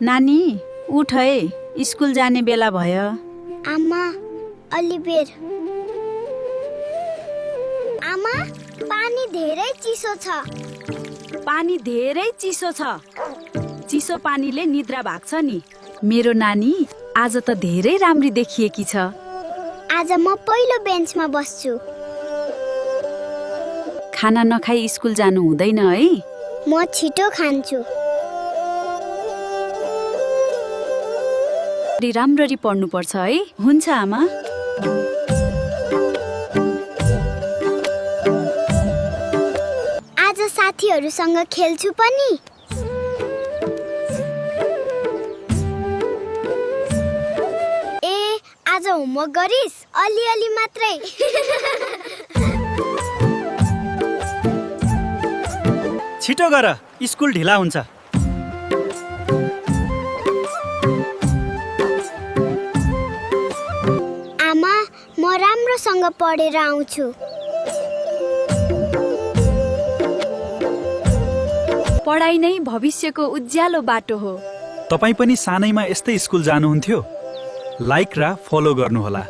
नानी उठ है, स्कुल जाने बेला भयो। आमा अलि बेर। आमा पानी धेरै चिसो छ। पानी धेरै चिसो छ। चिसो पानीले निद्रा भाग्छ नि। मेरो नानी आज त धेरै राम्री देखिएकी छ। आज म पहिलो बेन्चमा बस्छु। खाना नखाई स्कुल जानु हुँदैन है। म छिटो खान्छु। राम्ररी पढ्नुपर्छ है। हुन्छ आमा। आज साथीहरूसँग खेल्छु पनि। आज होमवर्क गरिस्? अलिअलि मात्रै। छिटो गर, स्कुल ढिला हुन्छ। आमा म राम्रोसँग पढेर आउँछु। पढाइ नै भविष्यको उज्यालो बाटो हो। तपाईँ पनि सानैमा यस्तै स्कुल जानुहुन्थ्यो? लाइक र फलो गर्नुहोला।